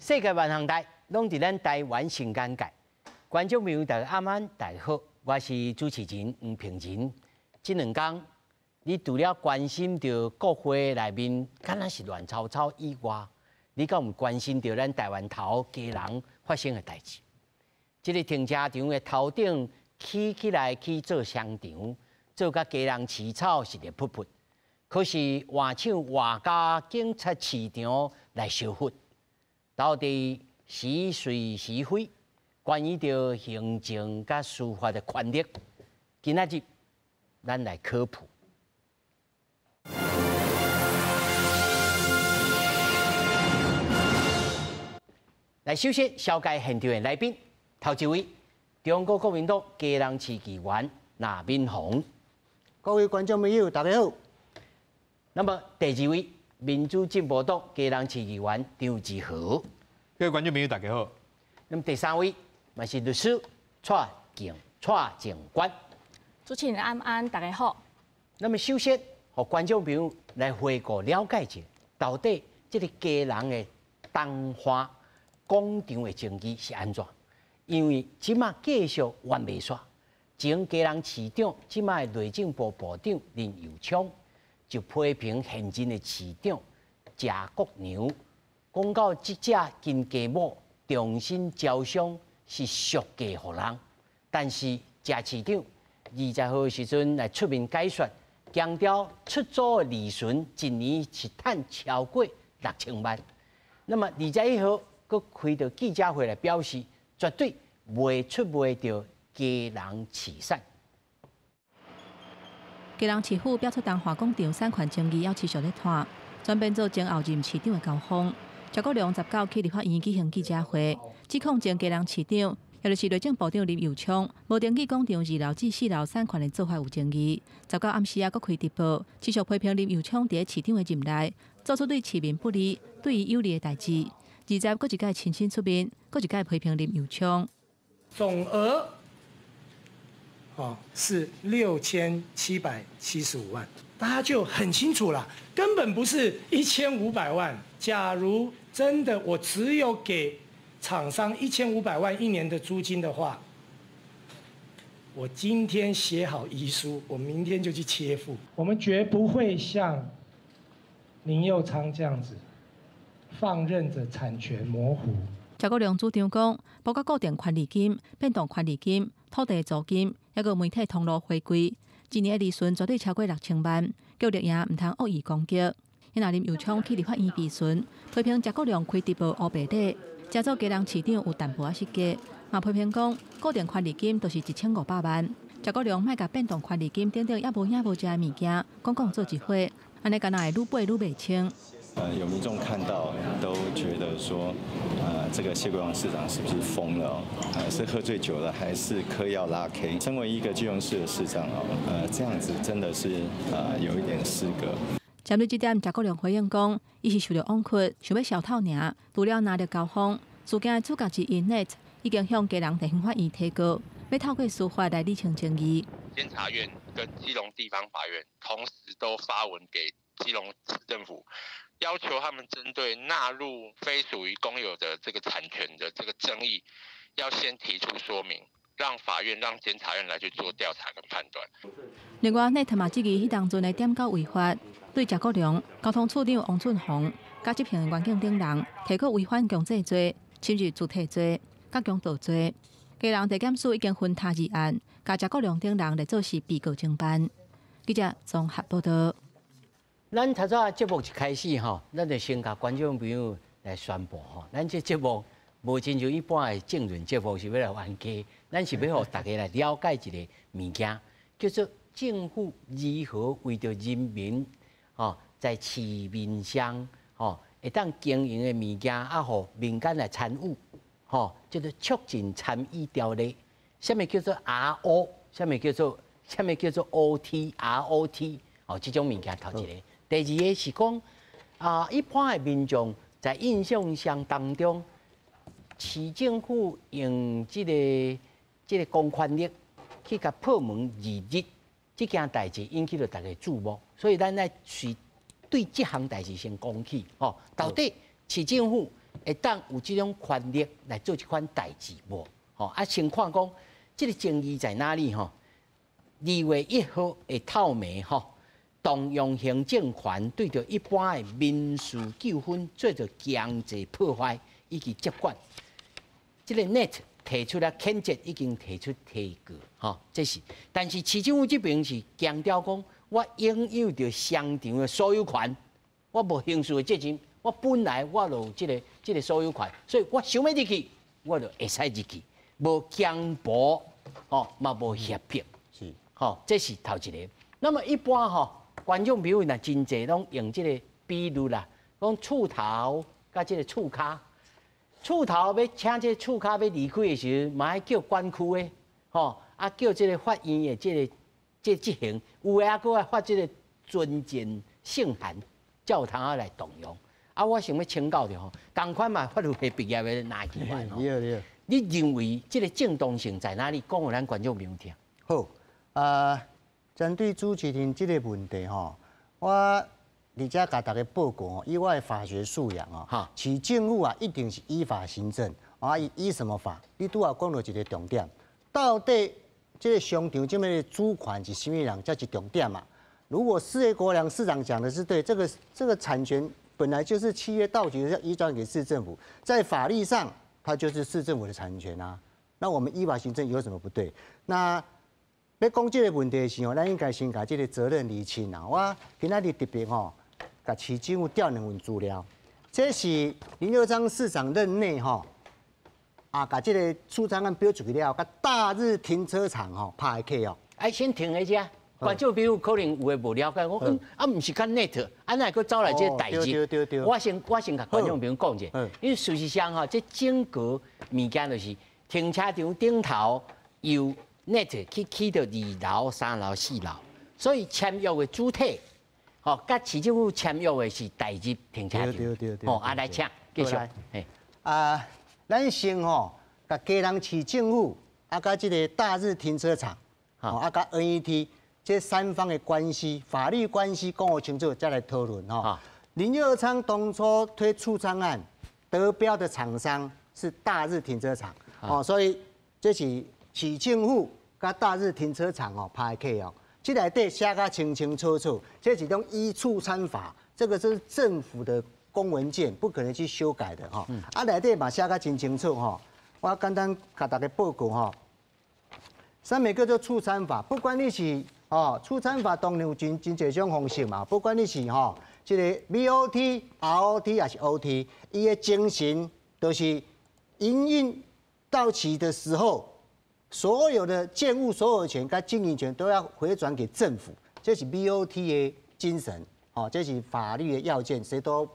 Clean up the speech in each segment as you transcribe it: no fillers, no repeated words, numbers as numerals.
世界萬行大，攏佇咱台灣新簡介。觀眾朋友大家暗安，大家好，我是主持人黃平仁。這兩工，你除了關心著國會內面敢若是亂糟糟以外，你敢有關心著咱台灣頭基隆發生的代誌？這个停車場的頭頂起起來去做商場，做甲基隆市草是熱噗噗。可是換手換甲警察市場來燒火，到底是誰是非？關於著行政佮司法的權力，今仔日咱來科普。來，首先紹介現場的來賓，頭一位，中國國民黨基隆市議員藍敏宏。各位觀眾朋友，大家好。那麼第二位，民主進步黨基隆市議員張志豪。各位觀眾朋友，大家好。那麼第三位，嘛是律師蔡靜蔡靜官。主持人安安，大家好。那麼首先，予觀眾朋友來回顧了解一下，到底這个基隆的東華廣場的爭議是按怎？因為這馬繼續冤袂煞，前基隆市長這馬的內政部部長林右昌就批評現任的市長謝國樑，講到這隻金雞母重新招商是俗價予人，但是謝市長20號的時陣來出面解說，強調出租的利潤一年是賺超過6000萬。那麼21號閣開著記者會來表示，絕對袂出賣著基隆市產。基隆市府表出東華廣場產權爭議猶持續咧拖，轉變做前後任市長的交鋒。謝國樑19去立法院舉行記者會，指控前基隆市長，也就是內政部長林右昌，無登記廣場2樓至4樓產權的做法有爭議。19暗時仔閣開直播，持續批評林右昌佇市長的任內，做出對市民不利、對伊有利的代誌。20閣一擺親身出面，閣一擺批評林右昌。總額是6775萬，大家就很清楚了，根本不是1500萬。假如真的我只有給廠商1500萬一年的租金的話，我今天寫好遺書，我明天就去切腹。我們絕不會像林右昌這樣子放任著產權模糊。謝國樑主張講，包括固定權利金、變動權利金、土地租金，抑閣媒體通路回歸，一年的利潤絕對超過6000萬，叫綠營毋通惡意攻擊。若林右昌去立法院備詢，批評謝國樑開直播烏白禮，這做基隆市長有淡薄仔失格，嘛批評講固定權利金就是1500萬，謝國樑莫共變動權利金等等猶無影無跡的物件，講講做一伙，按呢敢若會愈掰愈袂清。有民眾看到都覺得說，這個謝國樑市長是不是瘋了？是喝醉酒了，還是嗑藥拉 K？身為一個基隆市的市長哦，這樣子真的是有一點失格。針對這點，謝國樑回應講，伊是受著枉屈，想欲消透爾，除了拿著交鋒，事件的主角之一 NET 已經向基隆地方法院提告，欲透過司法來理清爭議。監察院跟基隆地方法院同時都發文給基隆市政府，要求他們針對納入非屬於公有的這個產權的這個爭議，要先提出說明，讓法院、讓監察院來去做調查跟判斷。另外，NET 嘛質疑彼當陣的點交違法，對謝國樑、交通處長王俊宏、佮執行員警等人提告違反強制罪、侵入主體罪、佮強盜罪。基隆地檢署已經分佗二案，共謝國樑等人列做是被告偵辦。記者綜合報道。咱頭早節目一開始吼，咱就先共觀眾朋友來宣布吼，咱這節目無親像一般的政論節目是欲來冤家，咱是欲予大家來了解一个物件，叫做政府如何為著人民吼，在市面上吼會當經營的物件，啊，予民間來參與，吼，叫做促進參與條例。啥物叫做 RO？啥物叫做 OT、ROT？哦，這種物件頭一个。第二个是講啊，一般的民眾在印象上當中，市政府用這个公權力去共破門而入，這件代誌引起著大家注目，所以咱來是對這項代誌先講起。吼，到底市政府會當有這種權力來做這款代誌無？吼啊，先看講這個爭議在哪裡？吼，2月1號的透暝吼，動用行政權對著一般的民事糾紛做著強制破壞以及接管，這個 NET 提出來譴責，已經提出提告，吼，這是。但是市政府這邊是強調講，我擁有著商場的所有權，我無刑事的責任，我本來我就有這個所有權，所以我想欲入去，我就會使入去，無強迫，吼，嘛無脅迫，吼，這是頭一個。那麼一般吼，觀眾朋友若真濟攏用這個比喻啦，講厝頭佮這個厝跤，厝頭欲請這個厝跤欲離開的時陣，嘛愛叫管區的，吼，啊叫這個法院的這個執行，有的還閣愛發這個存證信函，才有通仔來動用。啊，我想欲請教著吼，仝款嘛法律系畢業的哪議員吼，你認為這個正當性在哪裡？講予咱觀眾朋友聽。好，啊，針對主持人這個問題吼，我佇遮共大家報告吼，以我的法學素養哦，市政府啊一定是依法行政，啊依什麼法？你拄仔講著一個重點，到底這個商場這物主權是啥物人，才是重點嘛？如果謝國樑市長講的是對，這個產權本來就是契約到期要移轉給市政府，在法律上它就是市政府的產權啊。那我們依法行政有什麼不對？那欲講這個問題的時候，咱應該先共這個責任釐清啊。我今仔日特別吼，共市政府調兩份資料，這是林右昌市長任內吼，啊，共這個促參案標出去了，佮大日停車場吼拍的契約。哎，先停一下。觀眾朋友可能有的無了解，我講啊，毋是較 NET，啊，哪會閣走來這個代誌？我先共觀眾朋友講一下，因為事實上吼，這整個物件就是停車場頂頭由 NET 去起著二樓、三樓、四樓，所以簽約的主體，吼，佮市政府簽約的是大日停車場，吼，啊來請繼續。啊，咱先吼，共基隆市政府啊，佮這個大日停車場，吼，啊，佮 NET。這三方的關係、法律關係講予清楚，再來討論吼。林右昌當初推促參案得標的廠商是大日停車場，哦，所以這是市政府佮大日停車場哦拍的契約，這內底寫甲清清楚楚，這是種依促參法，這個是政府的公文件，不可能去修改的吼。啊，內底嘛寫甲真清楚吼，我簡單共大家報告吼。啥物叫做促參法？不管你是哦，促參法當然有真真濟種方式嘛，不管你是吼，這個 BOT、ROT 抑是 OT，伊的精神都是營運到期的時候，所有的建物所有權佮經營權都要回轉給政府，這是 BOT 的精神，哦，這是法律的要件，誰都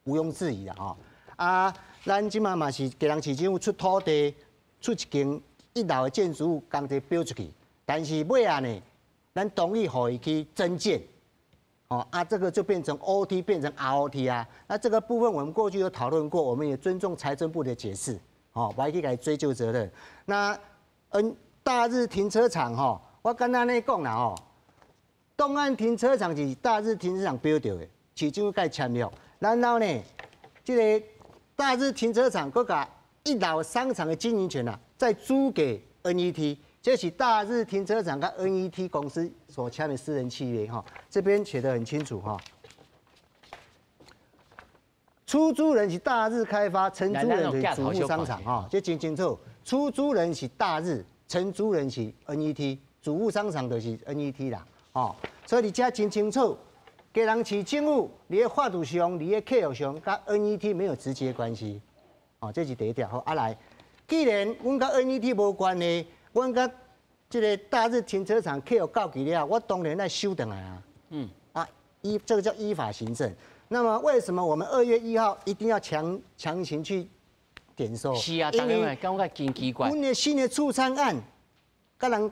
毋庸置疑啦，吼。啊，咱這馬嘛是基隆市政府出土地，出一間一樓的建築物工地標出去，但是尾仔呢，咱同意予伊去增建，哦啊，這個就變成 OT 變成 ROT 啊。那這個部分我們過去有討論過，我們也尊重財政部的解釋，哦，無愛去共伊追究責任。那大日停車場吼，我簡單咧講啦吼，東岸停車場是大日停車場標著的，市政府共伊簽約，然後呢，這個大日停車場閣共一樓商場的經營權啊，再租給 NET。這是大日停車場佮 NET 公司所簽的私人契約，哈，這邊寫得很清楚，哈。出租人是大日開發，承租人是主物商場，哈，這真清楚。出租人是大日，承租人是 NET，主物商場就是 NET 啦，哦，所以你這真清楚。基隆市政府，佇咧法律上，佇咧契約上，佮 NET 沒有直接關係，哦，這是第一條。好，啊來，既然阮佮 NET 無關係。阮佮這個大日停車場契約到期了，我當然愛收轉來啊。啊，依這個叫依法行政。那麼為什麼我們2月1號一定要強行去點收？是啊，因為感覺真奇怪。阮的新的促參案，佮人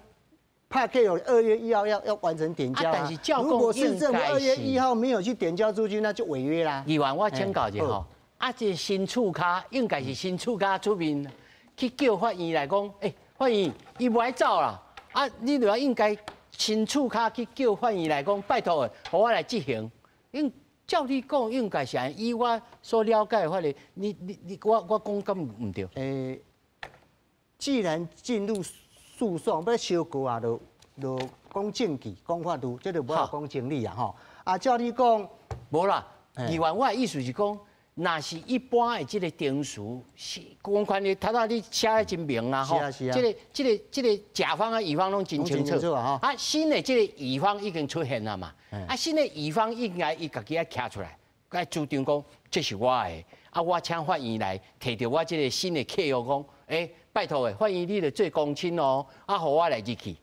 拍契約2月1號要完成點交。但是如果市政府二月一號沒有去點交租金，那就違約啦。議員，我請教一下吼，啊，這新厝跤應該是新厝跤出面去叫法院來講，欸，法院伊無愛走啦，啊，你著應該新厝跤去叫法院來講，拜託，予我來執行。因照照你講應該是按以我所了解的法律，你我講敢毋對？既然進入訴訟，欲相告啊，就講證據、講法律，這就無愛講情理啊吼。啊，照你講，無啦，議員，我的意思是講，若是一般的這個程序，是公款的，頭拄你寫得真明啊，吼，這個甲方啊乙方攏真清楚啊。新的這個乙方已經出現了嘛，啊，新的乙方應該伊家己愛徛出來，愛主張講這是我的，啊，我請法院來提著我這個新的契約講，拜託的，法院你著做公親哦，啊，予我來入去，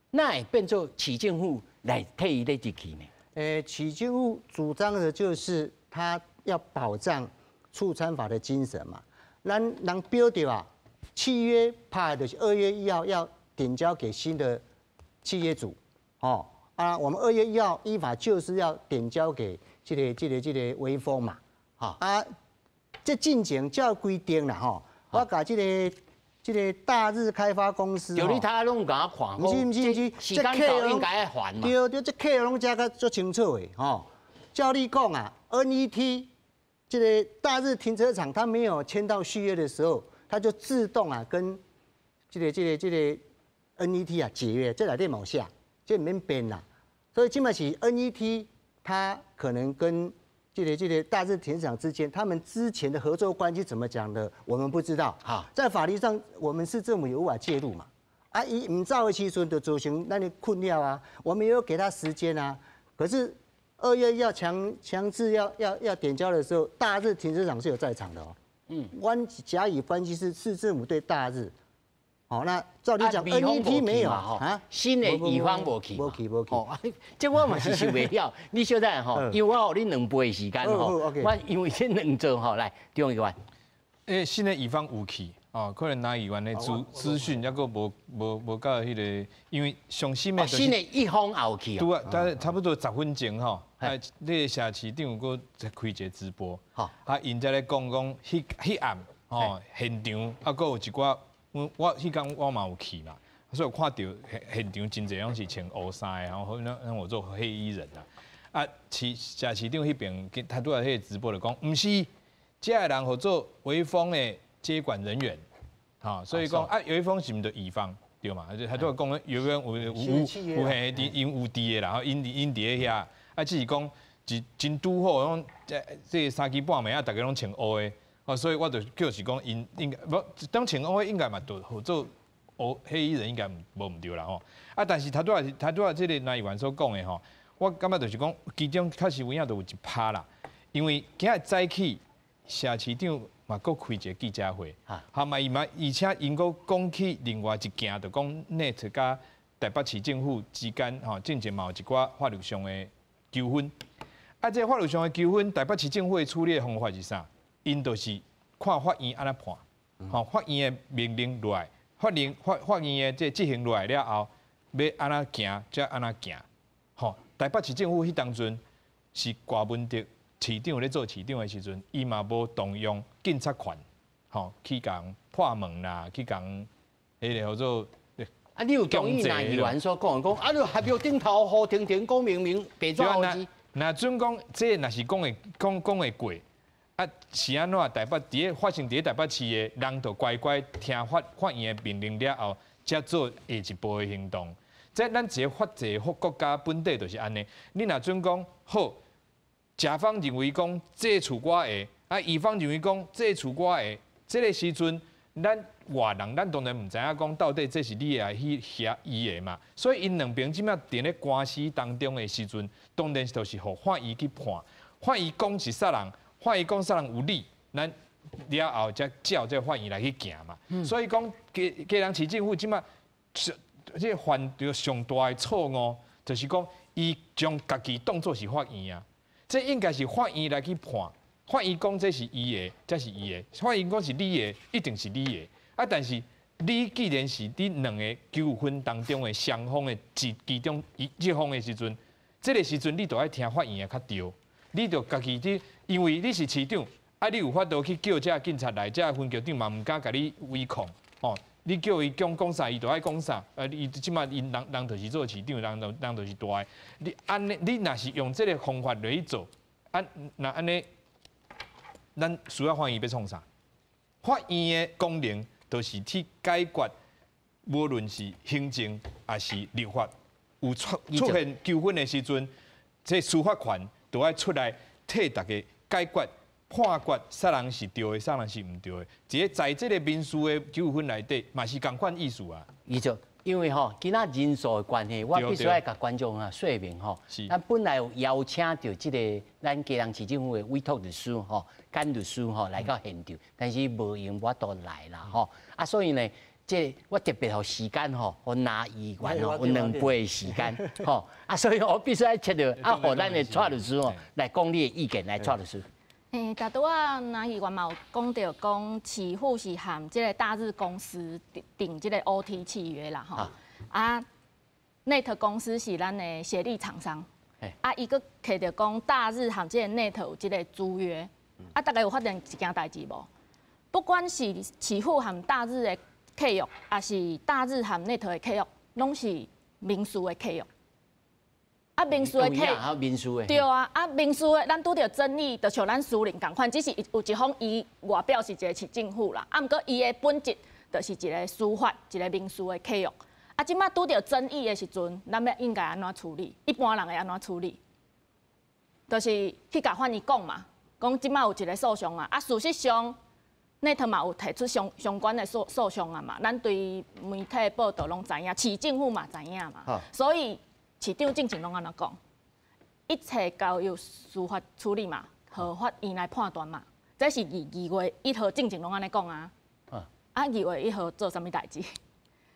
哪會變做市政府來替伊咧入去呢？市政府主張的就是他要保障促參法的精神嘛。咱人標著啊，契約拍的就是2月1號要點交給新的企業主，哦啊，我們2月1號依法就是要點交給這個微風嘛，啊，這進前照規定啦，吼，我共這個大日開發公司，就你他攏共我看，毋是，時間到應該愛還嘛。對對，這契約攏寫甲足清楚的，吼。照你講啊，NET 這個大日停車場，他沒有簽到續約的時候，他就自動啊跟這個 NET 啊解約，這內底嘛有寫，這毋免變啦。所以這擺是 NET，他可能跟這個大日停車場之間，他們之前的合作關係怎麼講的，我們不知道。在法律上，我們市政府也無法介入嘛。啊，伊毋走的時陣就造成咱的困擾啊。我們也有給他時間啊。可是2月1號強制要點交的時候，大日停車場是有在場的哦。阮甲乙關係是市政府對大日。好，那照你講，NET 沒有啊？新的乙方無去，無去無去。哦，這我嘛是想袂了。你小等吼，因為我予你2倍時間吼，我因為這兩做吼，來，張議員。新的乙方有去，哦，可能林議員的資訊猶閣無到彼個，因為上新的。新的一方也有去。拄啊，大概差不多10分鐘吼，啊，那個社市長閣開一個直播，啊，𪜶才咧講講彼暗吼現場，啊，閣有一寡。我彼工我嘛有去嘛，所以我看著現場真濟攏是穿烏衫的，然後那我做黑衣人啊。啊，謝市長彼邊，他拄仔彼個直播就講，毋是，這个人號做微風的接管人員，吼，所以講啊，微風是毋就乙方對嘛？他拄仔講微風有嘿，𪜶有佇的啦，𪜶佇咧遐，啊，只是講真真拄好，講這三更半暝啊，逐家攏穿烏的。哦，所以我就就是講，𪜶應該無當穿烏應該嘛，就號做烏黑衣人應該無毋對啦吼。啊，但是頭拄仔這個林議員所講的吼，我感覺就是講，其中確實有影就有一趴啦。因為今日早起，謝市長嘛閣開一個記者會，哈嘛伊嘛，而且𪜶閣講起另外一件，就講 NET 佮台北市政府之間吼，進前嘛有一寡法律上的糾紛。啊，這個法律上的糾紛，台北市政府的處理的方法是啥？𪜶就是看法院按怎判，吼，法院的命令落來，法院的這執行落來了後，欲按怎行才按怎行，吼。台北市政府彼當陣是郭文德市長咧做市長的時陣，伊嘛無動用警察權，吼，去共破門啦，去共彼个號做。啊，你有同意林議員所講講，啊，你合約頂頭胡婷婷講明明白紙黑字。若準講，這若是講會講講會過。啊，是按怎？台北佇咧發生佇咧台北市的人，就乖乖聽法院的命令了後，才做下一步的行動。這咱一個法治國家本底就是按呢。你若準講好，甲方認為講這厝我的，啊，乙方認為講這厝我的，這個時陣，咱外人咱當然毋知影講到底這是你的抑是伊的嘛。所以𪜶兩邊這擺佇咧官司當中的時陣，當然就是予法院去判。法院講是啥人？法院講啥人有理，咱了後才照這個法院來去行嘛。所以講，基隆市政府這擺這犯著上大的錯誤，就是講伊將家己當做是法院啊。這應該是法院來去判，法院講這是伊的，才是伊的；法院講是你的，一定是你的。啊，但是你既然是佇兩個糾紛當中的雙方的一其中一方的時陣，這個時陣你就愛聽法院的較對。你就家己佇，因為你是市長，啊，你有法度去叫這警察來，這分局長嘛毋敢共你違抗，吼。你叫伊講講啥，伊就愛講啥。啊，伊這擺𪜶人人就是做市長，人就人就是大的。你按呢，你若是用這個方法來去做，啊，若按呢，咱需要法院欲创啥？法院的功能就是去解决，无论是行政抑是立法，有出现纠纷的时阵，这司法权就爱出来替大家解决判决，啥人是对的，啥人是毋对的。这个在这个民事的纠纷内底，嘛是仝款意思啊。伊就因为吼，今仔人数的关系，我必须爱共观众啊说明吼。咱本来有邀请著这个咱基隆市政府的委托律师吼，简律师吼来到现场，但是无闲无法度来啦吼。啊，所以呢，这我特别予时间吼，予林议员吼有两倍的时间吼。啊，所以我必须爱切著啊，予咱的蔡律师吼来讲你的意见，来蔡律师。欸，拄拄仔林议员嘛有讲著，讲市府是和这个大日公司订这个 OT 契约啦，吼。啊，Net 公司是咱的协力厂商。啊，伊阁提著讲大日和这个 Net 有这个租约。啊，大家有发现一件代志无？不管是市府和大日的契约，抑是大日和 Net 的契约，拢是民事的契约。啊，民事的契，民事的，对啊，啊，民事的，咱拄著争议，就像咱私人仝款，只是有一方伊外表是一个市政府啦，啊，毋过伊的本质就是一个司法，一个民事的契约。啊，这马拄著争议的时阵，咱欲应该按怎处理？一般人会按怎处理？就是去共法院讲嘛，讲这马有一个诉讼啊，啊，事实上，Net 嘛有提出相关的诉讼啊嘛，咱对媒体报道拢知影，市政府嘛知影嘛，所以。市长进前拢按怎讲？一切交由司法处理嘛，予法院来判断嘛。这是2月1号进前拢按呢讲啊。啊，2月1号做啥物代志？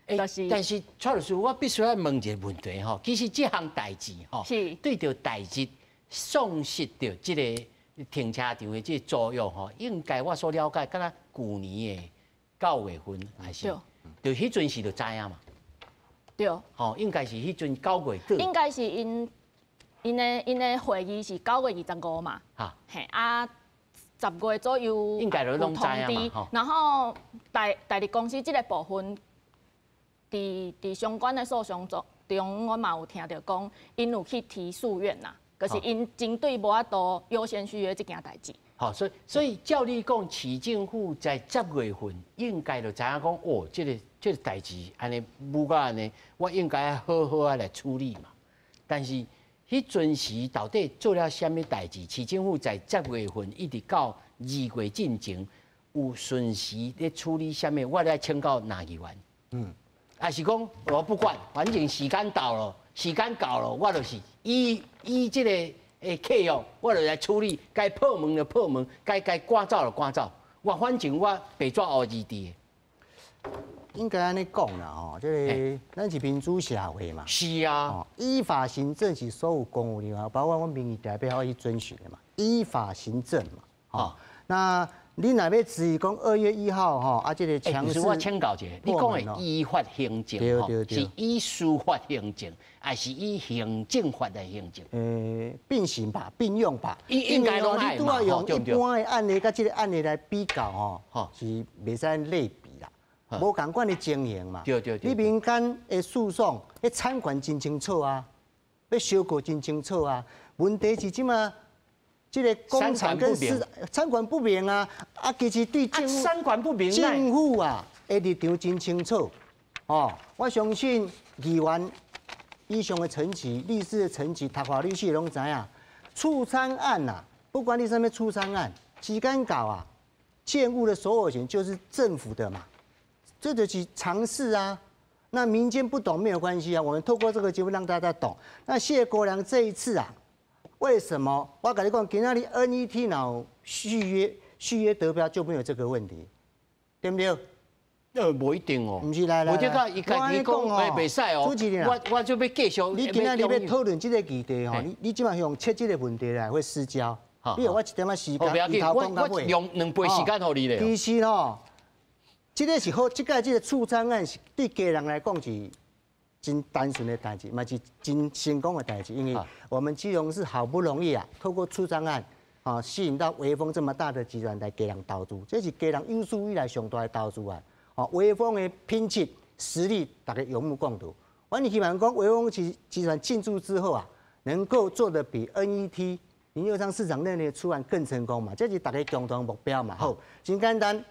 就是，但是蔡律师，我必须爱问一个问题吼。其实这项代志吼，对著大日丧失著这个停车场的这个租约吼，应该我所了解，敢若旧年的9月份还是？就彼阵时就知影嘛。对，吼，应该是彼阵9月底。应该是𪜶的会议是9月25嘛。嘿啊，10月左右应该就拢知影嘛。然后大日公司这个部分，伫相关的诉讼中，我嘛有听著讲，𪜶有去提诉愿啦，可是𪜶针对无法度优先续约这件代志。好，所以照你讲，市政府在10月份应该就知影讲，哦，这个代志按呢舞甲按呢，我应该好好仔来处理嘛。但是彼阵时到底做了啥物代志？市政府在十月份一直到2月进前，有顺时咧处理啥物？我来请教林议员。抑是讲我不管，反正时间到了，时间到了，我就是依这个契约，我就来处理，该破门就破门，该赶走就赶走。我反正我白纸黑字伫。应该按呢讲啦吼，这个咱是民主社会嘛。依法行政是所有公务人员，包括阮民意代表要去遵循的嘛。依法行政嘛。吼，那你若欲质疑讲2月1号吼，啊，这个强势，我请教一下，你讲的依法行政吼，是依司法行政，抑是依行政法来行政？并行吧，并用吧。应该拢爱嘛，你拄仔用一般的案例佮这个案例来比较吼，是袂使类比啦，无仝款的情形嘛。你民间的诉讼，彼产权真清楚啊，欲相告真清楚啊。问题是这马。这个工厂跟私产权不明啊，啊，其实对政府产权不明，政府啊的立场真清楚，哦，我相信议员以上的层级、律师的层级、读法律系拢知影，促参案呐，不管你啥物促参案，时间到啊，建物的所有权就是政府的嘛，这就是常识啊。那民间不懂没有关系啊，我们透过这个节目让大家懂。那谢国梁这一次啊。为什么我共你讲，今仔日 NET 若续约得标就没有这个问题，对毋对？无一定哦。毋是来来，我这个伊家己讲袂使哦。我就欲继续。你今仔日欲讨论这个议题吼，你这马用切这个问题来会失焦。你予我一点仔时间，由头讲到尾。用两倍时间予你咧。其实吼，这个是好，这个这个促参案是对家人来讲是真单纯的代志，嘛是真成功的代志，因为我们基隆市好不容易啊，透过促参案啊，吸引到微风这么大的集团来基隆投资，这是基隆有史以来上大的投资案。哦，微风的品质实力，大家有目共睹。我希望讲微风集团进驻之后啊，能够做得比 NET 林右昌市长任内出案更成功嘛，这是大家共同目标嘛。好，真简单。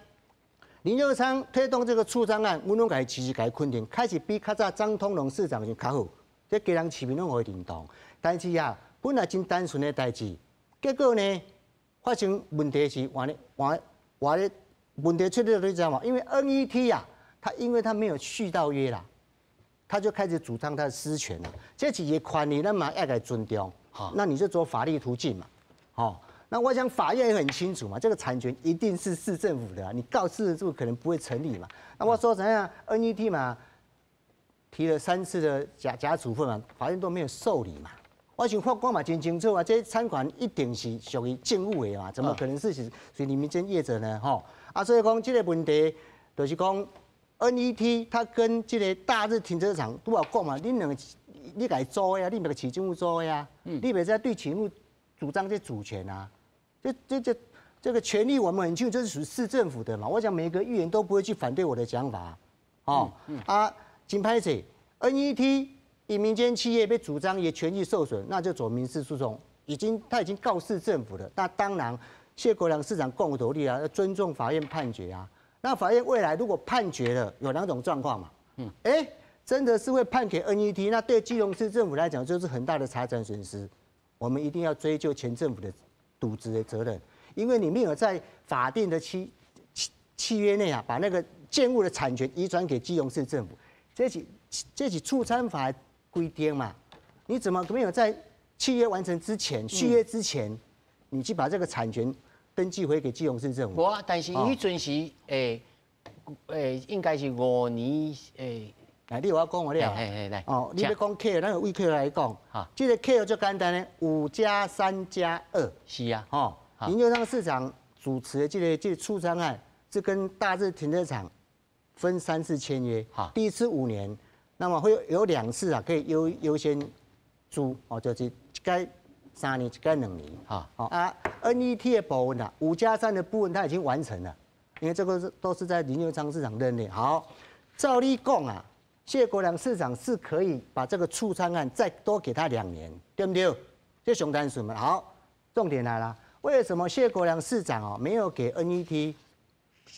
林右昌推动这个促参案，阮拢共伊支持，共伊肯定。开始比较早张通荣市长就较好，这基隆市民拢会认同。但是啊，本来真单纯的代志，结果呢，发生问题是换咧换换咧问题出咧，你知道吗？因为 NET 啊，他因为他没有续到约啦，他就开始主张他的私权了。这是伊的权利，咱嘛爱共伊尊重。那你就走法律途径嘛，好。那我想法院也很清楚嘛，这个产权一定是市政府的，你告市政府可能不会成立嘛。那我说怎样，NET 嘛，提了3次的假处分嘛，法院都没有受理嘛。我想法官嘛真清楚啊，这产权一定是属于政府的嘛，怎么可能是属于民间业者呢？吼啊，所以讲这个问题就是讲 NET 它跟这个大日停车场都有讲嘛，恁两个你共伊租的啊，你袂共市政府租的啊，你袂使对市政府主张这主权啊。这个权利我们很清楚，这是属于市政府的嘛。我想每个议员都不会去反对我的讲法，哦啊，真歹势，NET 以民间企业被主张也权益受损，那就走民事诉讼，他已经告市政府了。那当然，谢国梁市长共同力啊，要尊重法院判决啊。那法院未来如果判决了，有2种状况嘛，哎，真的是会判给 NET，那对基隆市政府来讲就是很大的财产损失，我们一定要追究前政府的渎职的责任，因为你没有在法定的契约内啊，把那个建物的产权移转给基隆市政府，这是促参法规定嘛？你怎么没有在契约完成之前、续约之前，你去把这个产权登记回给基隆市政府？无啊，但是彼阵时，应该是5年诶。来，你有我讲我了。来。哦，你欲讲契约，咱用契约来讲。这个契约最简单的，5+3+2。是啊。哦，林右昌市长主持的这个促参案，是跟大日停车场分3次签约。第一次5年，那么会有2次啊，可以优先租哦，就是一届3年，一届2年。啊，NET 的部分啊，5+3的部分它已经完成了，因为这个是都是在林右昌市长任内。好，照理讲啊。谢国梁市长是可以把这个促参案再多给他2年，对不对？这熊单纯嘛。好，重点来了，为什么谢国梁市长哦没有给 NET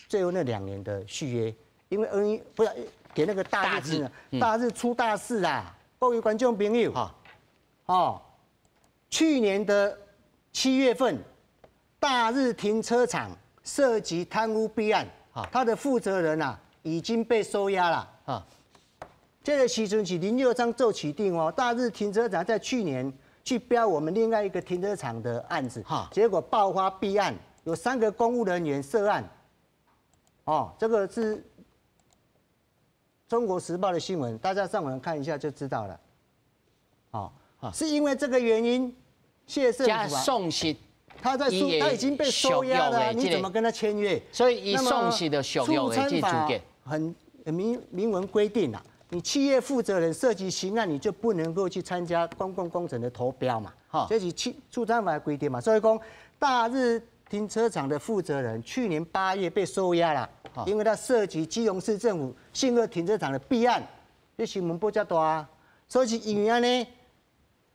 最后那2年的续约？因为 NET 不是给那个大日呢，大日出大事啊！各位观众朋友，哦，去年的7月份，大日停车场涉及贪污弊案，他的负责人啊已经被收押了啊。这个时阵是林右昌做市长哦，大日停车场在去年去标我们另外一个停车场的案子，结果爆发弊案，有3个公务人员涉案。哦，这个是中国时报的新闻，大家上网看一下就知道了。哦，是因为这个原因，谢胜福啊，他在他已经被收押了，你怎么跟他签约？所以伊丧失的续约的这资格，很明文规定啊。你企业负责人涉及刑案，你就不能够去参加公共工程的投标嘛？这是促参法规定嘛。所以讲，大日停车场的负责人去年8月被收押了，因为他涉及基隆市政府信二停车场的弊案，这新闻报遮大啊。所以因为按呢，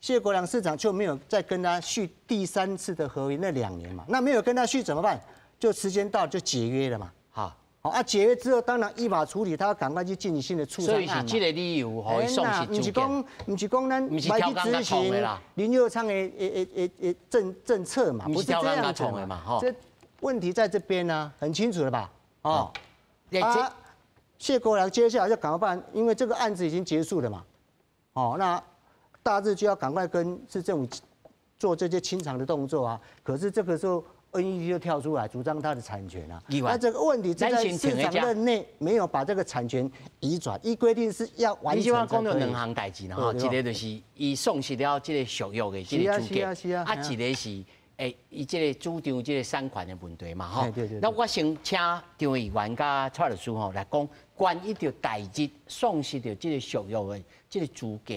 谢国梁市长就没有再跟他续第3次的合约，那2年嘛，那没有跟他续怎么办？就时间到就解约了嘛。好。好啊，解约之后，当然依法处理，他要赶快去进行新的促参案。所以是这个理由，予伊丧失资格。不是讲咱不是去执行林右昌的政策嘛，不是这样子嘛。这问题在这边呢，很清楚了吧？哦，啊，谢国梁接下来就赶快办，因为这个案子已经结束了嘛。哦，那大致就要赶快跟市政府做这些清偿的动作啊。可是这个时候，NET 就跳出来主张他的产权啊。那这个问题是在市长任内没有把这个产权移转，依规定是要完成。你这摆讲到两项代志啦，吼，一个就是伊丧失了这个续约的这个资格，啊，一个是伊这个主张这个产权的问题嘛，吼。那我先请张议员佮蔡律师吼来讲，关于著大日丧失著这个续约的这个资格，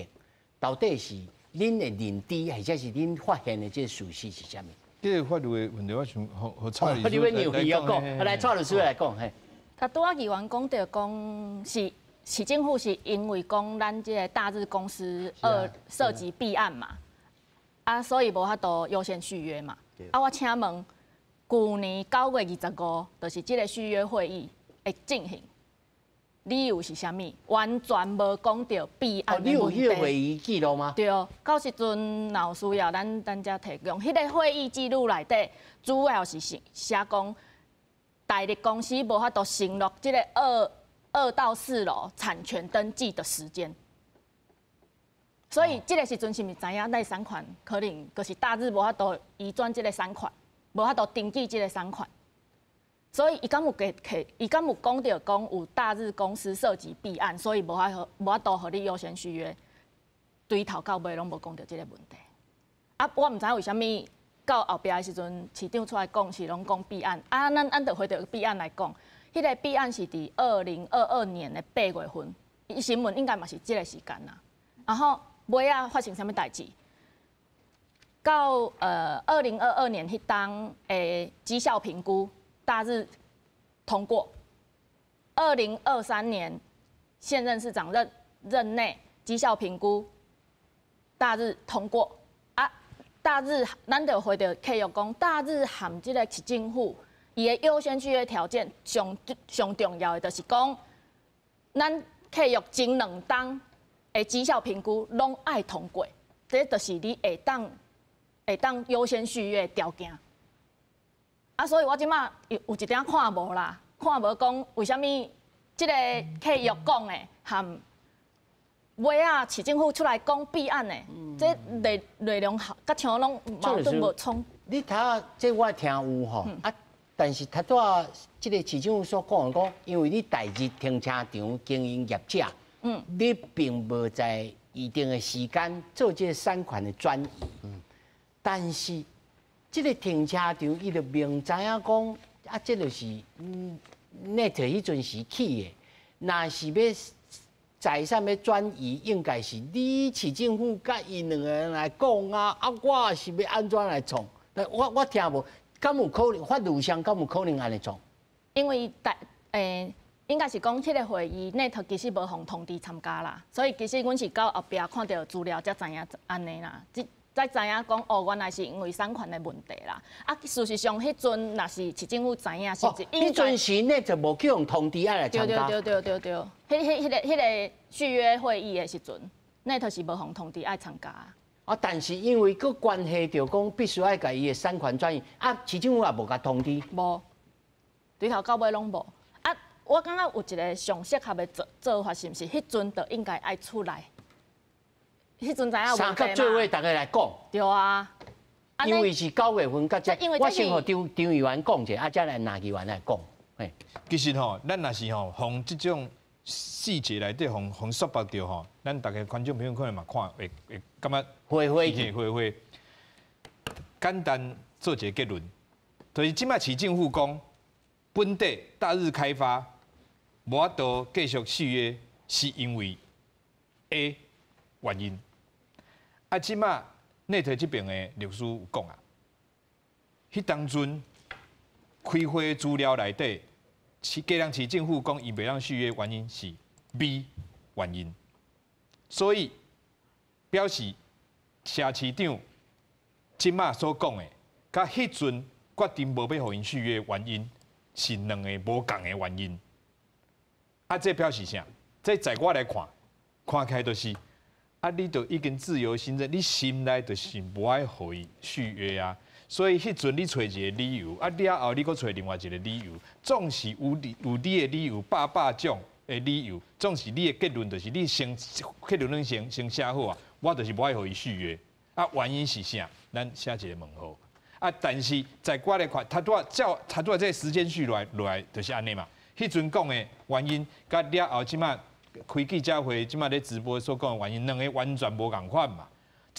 到底是恁的认知，或者是恁发现的这个事实是啥物？这个法律的问题，我想予蔡律师来讲。来，蔡律师来讲，嘿。他拄仔议员讲著讲是市政府是因为讲咱这个大日公司涉及弊案嘛，啊，所以無法度優先續約嘛。啊，我請問，舊年9月25，就是這個續約會議會進行，理由是啥物？完全無講著弊案的問題。你有彼個會議記錄嗎？對，到時陣若有需要，咱才提供。彼個會議記錄內底，主要是寫講大日公司無法度承諾這個2到4樓產權登記的時間。所以這個時陣是毋是知影那產權可能就是大日無法度移轉這個產權，無法度登記這個產權。所以伊敢有給伊敢有講著講有大日公司涉及弊案，所以無法度予你優先續約。對頭到尾攏無講著這個問題。啊，我毋知為啥物到後壁的時陣，市長出來講是攏講弊案。啊，咱就回著弊案來講，彼個弊案是佇2022年的8月份，伊新聞應該嘛是這個時間啦。然後尾仔發生啥物代誌？到2022年彼當的績效評估。大日通過，2023年現任市長任內績效評估大日通過啊，大日咱就回著契約講，大日含這個市政府伊的優先續約條件上上重要的就是講，咱契約前兩冬的績效評估攏愛通過，這就是你會當優先續約的條件。啊，所以我這馬有一點看無啦，看無講為啥物這個契約講的含尾仔市政府出來講弊案的，這內容佮像攏矛盾無衝。你頭仔這我聽有吼，啊，但是頭拄仔這個市政府所講的講，因為你大日停車場經營業者，你並無在預定的時間做這個產權的轉移，但是。這個停車場，伊就明知影講，啊，這就是net 彼陣時起的，若是欲財產欲轉移，應該是你市政府佮伊兩個人來講啊，啊，我是欲按怎來創？我聽無，敢有可能法律上敢有可能按呢創？因為大應該是講彼個會議 net 其實無予通知參加啦，所以其實阮是到後壁看著資料才知影按呢啦。才知影講哦，原來是因為產權的問題啦。啊，事實上，彼陣若是市政府知影，是是彼陣時呢就無去予通知愛來參加。對對對對對對，彼個續約會議的時陣，net 是無予通知愛參加。啊，但是因為閣關係著講必須愛共伊的產權轉移，啊，市政府也無共通知。無，對頭到尾攏無。啊，我感覺有一個上適合的做法，是毋是？彼陣就應該愛出來。彼陣知影三級做伙，逐家來講。對啊，因為是9月份到這，我先予張張議員講者，啊，才來林議員來講。嘿，其實吼，咱若是吼，予這種細節內底予予束縛著吼，咱逐家觀眾朋友可能嘛看會感覺會會會會簡單做一個結論，就是這擺市政府講本地大日開發無法度繼續續約，是因為 A 原因。啊，這擺內特這邊的律師有講啊，彼當陣開會資料內底，基隆市政府講伊袂當續約原因是 B 原因，所以表示謝市長這擺所講的，佮彼陣決定無欲予𪜶續約原因是兩个無仝的原因。啊，這表示啥？這在我來看，看起來就是。啊！你都已經自由心證，你心內就是無愛予伊續約啊。所以彼陣你揣一個理由，啊了後你閣揣另外一個理由，總是有你的理由，百百種的理由，總是你的結論就是你先結論先寫好啊。我就是無愛予伊續約，啊原因是啥？咱寫一個問號。啊，但是在我來看，他拄仔照他拄仔這個時間序來就是按呢嘛。彼陣講的原因，佮了後這擺。開記者會，這擺咧直播所講的原因，兩个完全無仝款嘛。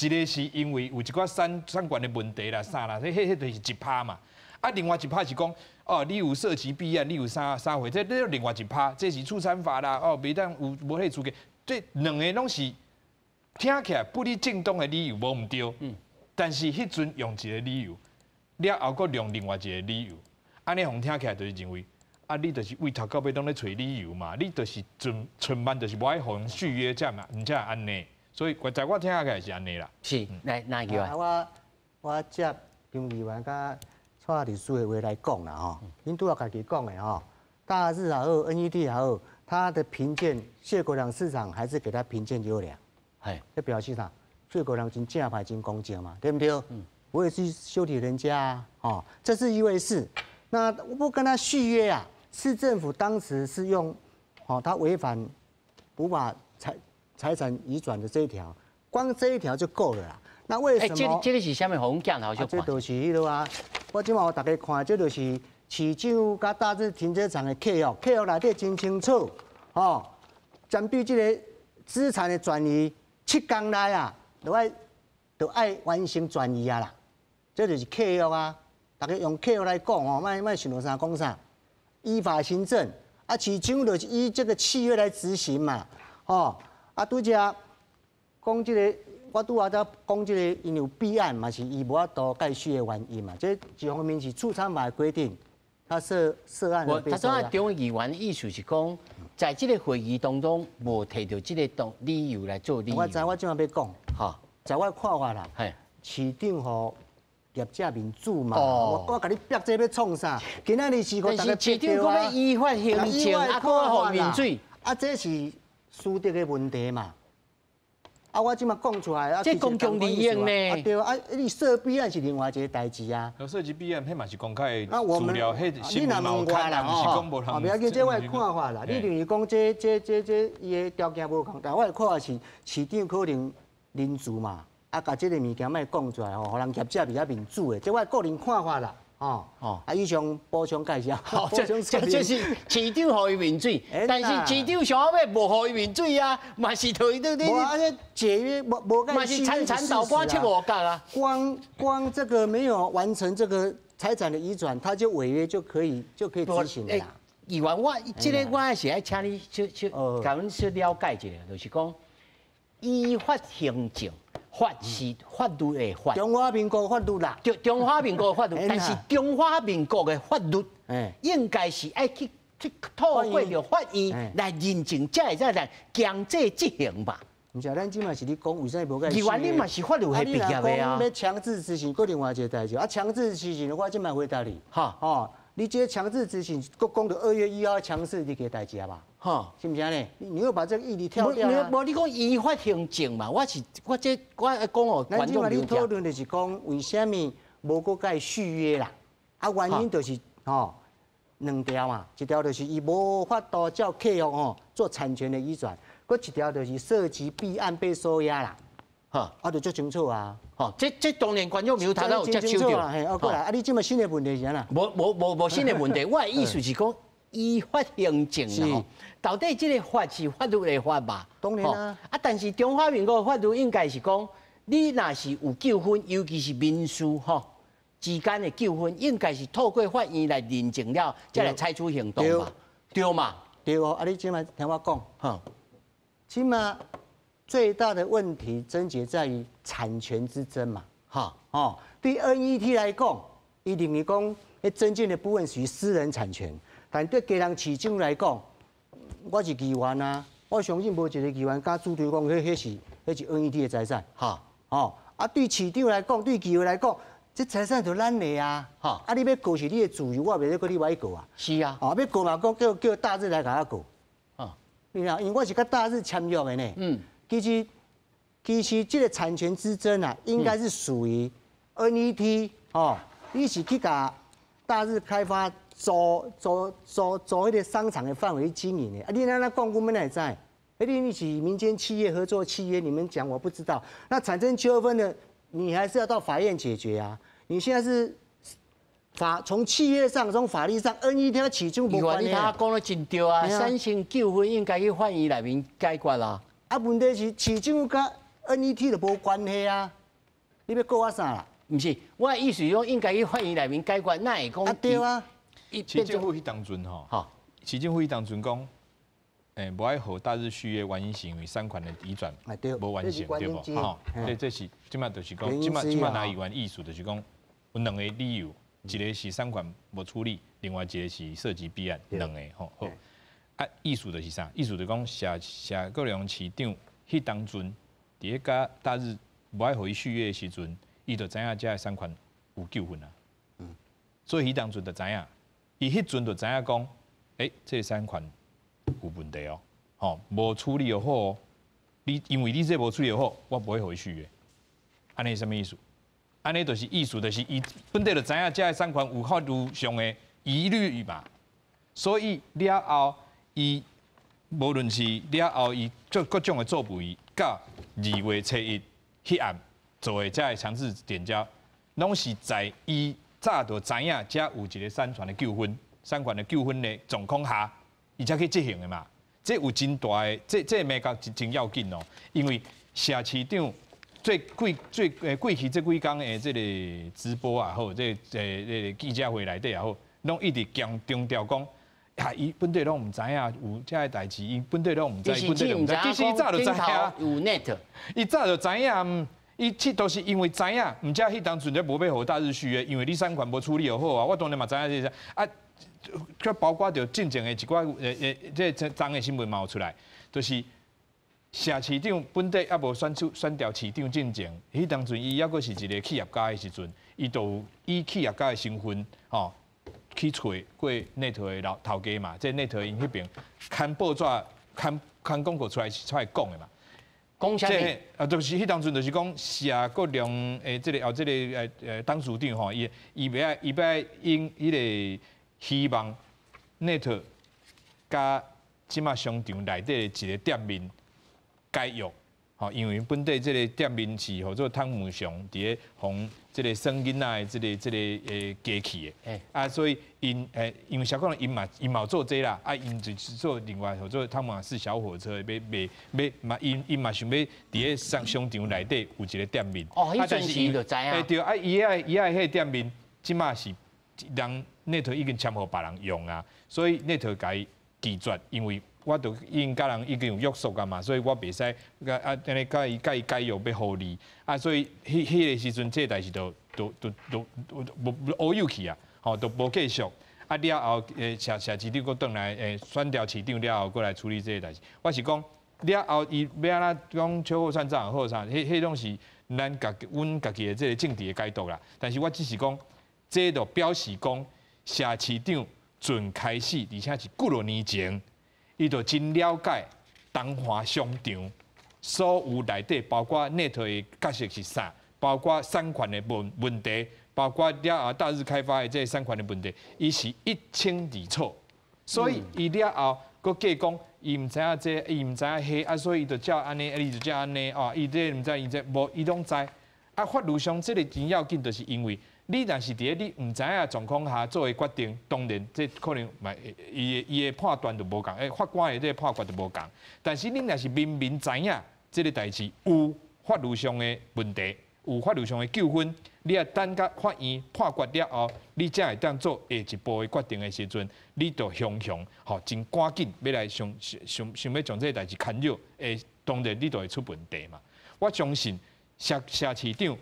一个是因為有一寡產權的問題啦，啥啦，彼就是一趴嘛。啊，另外一趴是講，哦，你有涉及弊案，你有啥啥貨，這另外一趴，這是畜產法啦，哦，袂當有無彼個資格。這兩個攏是聽起來不離正當的理由，無毋對。但是彼陣用一个理由，了後閣用另外一个理由，按呢予聽起來就是認為。啊！你就是對頭到尾攏咧揣理由嘛，你就是盡春慢就是無愛予𪜶續約才嘛，毋才會按呢。所以我在我聽起來是按呢啦。是，來哪一個啊？我接張議員佮蔡律師的話來講啦吼，恁拄仔家己講的吼，大日也好，NET 也好，他的評鑑謝國樑市長還是給他評鑑優良，係，這表示啥？謝國樑真正派真公正嘛，對不對？嗯，我也是修理人家啊，哦，這是一回事。那我不跟他續約啊，市政府當時是用，哦，他違反無法財產移轉的這一條，光這一條就夠了啦。那為什麼？這個是啥物？予阮鏡頭這就是彼個啊！我這馬予大家看，這就是市長佮大日停車場的契約，契約內底真清楚，哦，針對這個資產的轉移，7天內啊，就愛完成轉移啊啦。這就是契約啊！大家用契約來講哦，莫想著啥講啥，依法行政啊，市長就是依這個契約來執行嘛，哦，啊，拄才講這個。我拄仔才講這個，因有弊案嘛，是伊無法度繼續的原因嘛。這一方面是畜產法規定，他涉案。我他說張議員的意思是講，在這個會議當中無提著這個當理由來做理由。我知，我這馬欲講，在我看法啦，市長予業者面子嘛，我共你逼這欲創啥？今仔日是講但是市長閣欲依法行政，啊，閣予面子，啊，這是私德的問題嘛。啊！我這馬講出來，啊，這公共利益呢？啊對啊，你涉弊案是另外一個代誌啊。涉及弊案，彼嘛是公開的資料，彼你若問我啦，吼，不要緊，這我的看法啦。你認為講這伊的條件無仝，但我的看法是市長可能仁慈嘛，啊，共這個物件莫講出來吼，予人業者比較面子的，這我個人看法啦。哦哦，啊，以上補充介紹。好，這是市長予伊面子，但是市長上後尾無予伊面子啊，嘛是對對對。無啊，解約無無嘛是層層倒瓜七五角啊。光光這個沒有完成這個財產的移轉，他就違約就可以執行了啦。議員，我這個我是愛請你小小共阮小了解一下，就是講依法行政。法是法律的法，中華民國法律啦，中華民國的法律，但是中華民國的法律，應該是愛去透過著法院來認證，才會使來強制執行吧？毋是，咱這馬是咧講為啥無共？議員，你嘛是法律系畢業的啊？欲強制執行，閣另外一個代誌啊！強制執行，我這馬回答你，哈，哦，你這個強制執行，閣講著2月1號強制這個代誌啊吧？哈，是毋是按呢？你又把這個議題跳掉啊？無，你講依法行政嘛？我是我這我講予觀眾咱這馬咧討論就是講，為啥物無閣共伊續約啦？啊，原因就是吼兩條嘛，一條就是伊無法度照契約吼做產權的移轉，閣一條就是涉及弊案被收押啦。哈，啊，就足清楚啊。吼，這當然觀眾朋友頭頭有接收著。嘿，啊，過來，啊，你這馬新的問題是按怎？無無無無新的問題，我的意思是講。依法行政啦，到底這個法是法律的法吧？當然啦。啊，但是中華民國的法律應該是講，你若是有糾紛，尤其是民事吼之間的糾紛，應該是透過法院來認證了，才來採取行動嘛，對嘛？對哦，啊，你這馬聽我講，這馬最大的問題症結在於產權之爭嘛，哈，哦，對 NET 來講，伊認為講，彼爭議的部分屬於私人產權。但對基隆市長來講，我是議員啊，我相信無一個議員敢主張講，彼是 NET 的財產。哈，哦，啊對市長來講，對議員來講，這財產就咱的啊。哈，啊你欲告是你的自由，我袂使閣你愛告啊。是啊。哦，欲告嘛，講叫大日來共我告。哦，你知影，因為我是佮大日簽約的呢。嗯。其實這個產權之爭啊，應該是屬於 NET 哦，你是去共大日開發。租彼個商場的範圍去經營的，啊，你按呢講，阮們哪會知？你是民間企業合作契約，你們講我不知道。那產生糾紛的，你還是要到法院解決啊。你現在是法從契約上、從法律上，NET 起終無關係。你頭講得真對啊，產生糾紛應該去法院內面解決啦。啊，問題是市長佮 NET 就無關係啊，你欲告我啥啦？毋是，我的意思講應該去法院內面解決，哪會講？啊對啊。市政府彼當陣吼，市政府彼當陣講，無愛予大日續約，原因是因為產權的移轉無完成，對無？吼，這是這馬就是講，這馬拿議員意思就是講，有兩個理由，一個是產權無處理，另外一個是涉及弊案，兩個吼好。啊，意思就是啥？意思就講謝國樑市長彼當陣佇咧佮大日無愛予伊續約的時陣，伊就知影這个產權有糾紛啊。所以彼當陣就知影，伊彼陣就知影講，欸，這个產權有問題哦，吼，無處理好哦，你因為你這無處理好，我無會予伊續約。按呢啥物意思？按呢就是意思，就是伊本底就知影這个產權有法律上的疑慮嘛。所以了後，伊無論是了後伊做各種的作為，到2月7日彼案做的這个強制點交，攏是在伊早就知影這有一個產權的糾紛、產權的糾紛的狀況下，伊才去執行的嘛。這有真大的，這眉角真要緊哦，因為謝市長最過最過去這幾工的這个直播也好，這個記者會內底也好，攏一直強強調講。啊！伊本底攏毋知影有這个代誌，伊本底攏毋知，本底攏毋知。其實伊早就知影。有 net，伊早就知影，伊這都是因為知影，毋才彼當陣才無欲予大日續約，因為你產權無處理好啊。我當然嘛知影這個啊，閣包括著進前的一寡這昨的新聞嘛有出來，就是謝市長本底猶無選出選調市長進前，彼當陣伊猶閣是一個企業家的時陣，伊就以企業家的身份，吼，去揣過 net 的老頭家嘛，這 net 𪜶彼爿刊報紙、刊刊廣告出來講的嘛。講啥物？啊，就是彼當陣就是講謝國樑的這个哦，這个董事長吼，伊欲愛伊欲愛用彼个希望 net 佮這馬商場內底的一个店面解約。吼，因為本底這个店面是予做湯姆熊佇咧予這个耍囡仔的這个機器的，啊，所以𪜶因為謝國樑𪜶嘛有做這啦，啊，𪜶就是做另外予做湯馬士小火車，欲賣欲嘛，𪜶嘛想欲佇咧商場內底有一个店面。哦，彼陣時就知影。對，啊，伊愛彼个店面，這馬是人 net 已經簽予別人用啊，所以 net 共伊拒絕，因為我都已經佮人已經有約束啊嘛，所以我袂使啊，按呢佮伊解約欲予利啊，所以彼个時陣，這个代誌就無烏有去啊，吼，就無繼續。啊了後，謝市長閣轉來，選調市長了後，閣來處理這个代誌。我是講了後，伊欲按怎講秋後算帳也好啥，彼攏是咱家阮家己的這个政治的解讀啦。但是我只是講，這就表示講謝市長從開始，而且是幾落年前。伊就真了解東華商場所有內底，包括 net 的角色是啥，包括產權的問題，包括了後大日開發的這個產權的問題，伊是一清二楚。所以伊了後閣計講，伊毋知影這，伊毋知影彼，啊，所以伊就照按呢，伊就照按呢，哦，伊這毋知，伊這無，伊攏知。啊，法律上這个真要緊，就是因為你若是佇咧你毋知影狀況下做的決定，當然這可能嘛，伊的判斷就無仝，法官的這个判決就無仝。但是你若是明明知影這个代誌有法律上的問題，有法律上的糾紛，你若等甲法院判決了後，你才會當做下一步的決定的時陣，你就雄雄吼真趕緊欲來想想想欲將這个代誌牽擾，會當然你就會出問題嘛。我相信謝謝市長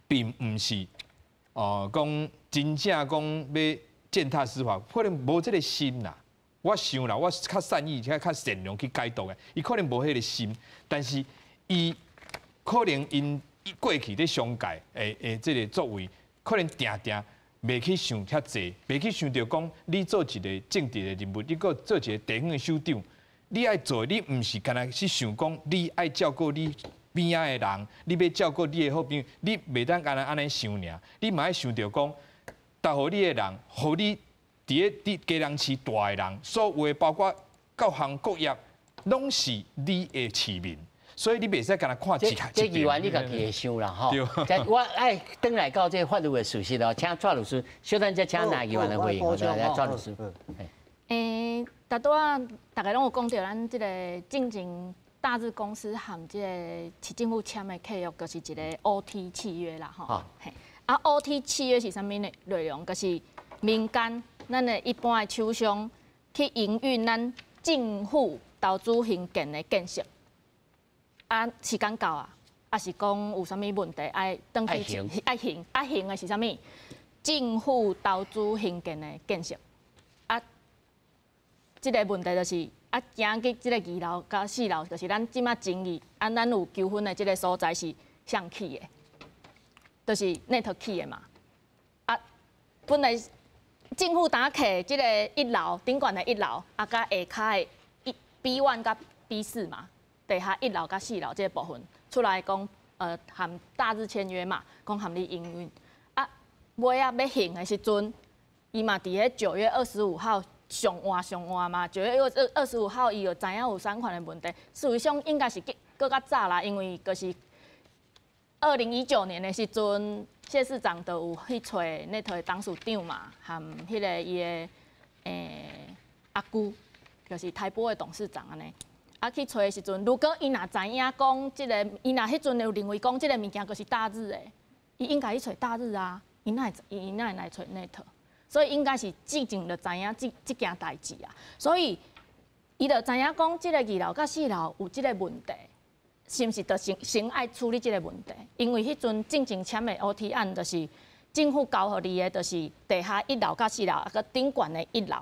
並毋是哦，講真正講欲踐踏司法，可能無這个心啦。我想啦，我較善意、較善良去解讀的，伊可能無彼个心，但是伊可能𪜶過去佇商界的這个作為，可能定定袂去想遐濟，袂去想著講你做一个政治的人物，你閣做一个地方的首長，你愛做，你毋是干焦去想講你愛照顧你邊仔的人，你欲照顧你的好朋友，你袂當干焦按呢想爾，你嘛愛想著講，投予你的人，予你佇咧佇基隆市蹛的人，所有的包括各行各業，攏是你的市民，所以你袂使干焦看一這議員你家己會想啦吼。我愛轉來到這法律的事實哦，請蔡律師，小等再請賴議員來回應，來蔡律師。拄拄仔大家攏有講著，咱這个進前大日公司和這个市政府簽的契約，就是一個 OT 契約啦，吼。嘿，啊，OT 契約是啥物內容？就是民間咱的一般的廠商去營運咱政府投資興建的建設，啊，時間到啊，抑是講有啥物問題愛轉去愛還，愛還的是啥物？政府投資興建的建設，啊，這个問題就是啊，行去這个二樓佮四樓，就是咱這馬爭議，啊，咱有糾紛的這个所在是誰起的？就是 NET 起的嘛。啊，本來政府打起這个一樓頂懸的一樓，啊，佮下跤的一 B1 佮 B4嘛，地下一樓佮四樓這个部分出來講，和大日簽約嘛，講和你營運。啊，尾仔欲還的時陣，伊嘛佇咧9月25號。上換上換嘛，9月25號，伊就知影有三款的問題，事實上應該是閣較早啦，因為就是2019年的時陣，謝市長就有去揣 NET 的董事長嘛，含彼个伊的阿姑，就是台玻的董事長按呢。啊，去揣的時陣，如果伊若知影講這个，伊若彼陣有認為講這个物件就是大日的，伊應該去揣大日啊，伊哪會來揣 NET？所以應該是之前就知影這件代誌啊，所以伊就知影講這个二樓佮四樓有這个問題，是毋是就先愛處理這个問題？因為彼陣進前簽的 OT 案就是政府交予你的，就是地下一樓佮四樓，啊，閣頂懸的一樓，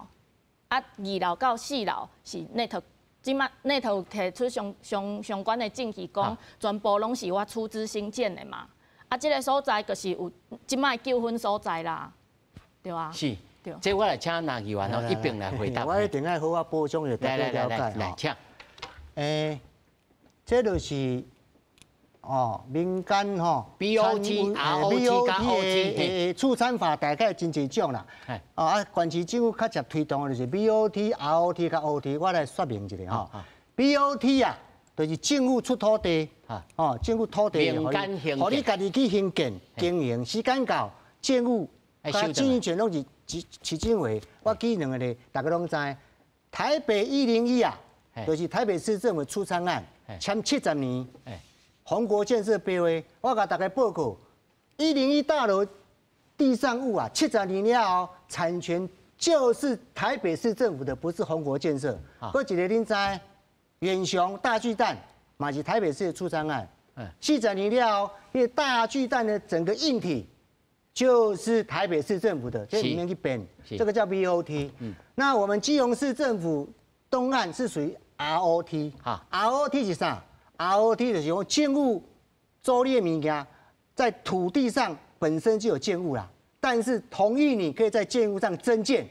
啊，二樓到四樓是 NET，這馬 NET 有提出相關的證據，講全部攏是我出資興建的嘛，啊，這个所在就是有這擺糾紛所在啦。對啊，是，這我來請林議員哦，一併來回答。我一定愛好好補充，予大家了解。來，請。這就是哦，民間吼 BOT、ROT 佮 OT 的促參法大概真濟種啦。哦啊，縣市政府較捷推動的就是 BOT、ROT 佮 OT，我來說明一下吼。BOT 啊，就是政府出土地，哦，政府土地，民間予你家己去興建經營，時間到，政府經營權攏是市政府。我舉兩個例，大家攏知。台北101啊，就是台北市政府出參案，簽70年，宏國建設標的。我共大家報告，101大樓地上物啊，七十年了後，產權就是台北市政府的，不是宏國建設。閣一个恁知，遠雄大巨蛋嘛是台北市的出參案，40年了後，彼个大巨蛋的整個硬體。就是台北市政府的，這裡面去變，這個叫 BOT。那我們基隆市政府東岸是屬於 ROT。ROT 是啥？ROT 就是講政府租你的物件，在土地上本身就有建物啦，但是同意你可以在建物上增建，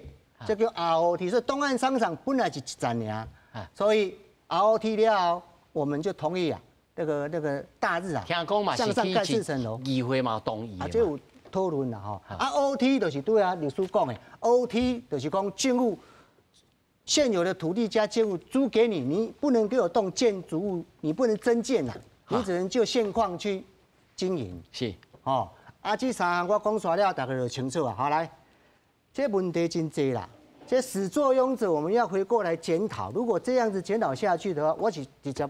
這叫 ROT。所以東岸商場本來是一層爾，所以 ROT 了後，我們就同意啊，那個大日啊，聽講嘛向上蓋四層樓，議會嘛同意。啊，這有討論啦吼，啊 OT 就是對啊，律師講的，OT 就是講政府現有的土地加建物租給你，你不能給我動建築物，你不能增建啦，你只能就現況去經營。是，哦，啊，這三項我講煞了，大家就清楚啊。好來，這問題真濟啦，這始作俑者我們要回過來檢討。如果這樣子檢討下去的話，我是直接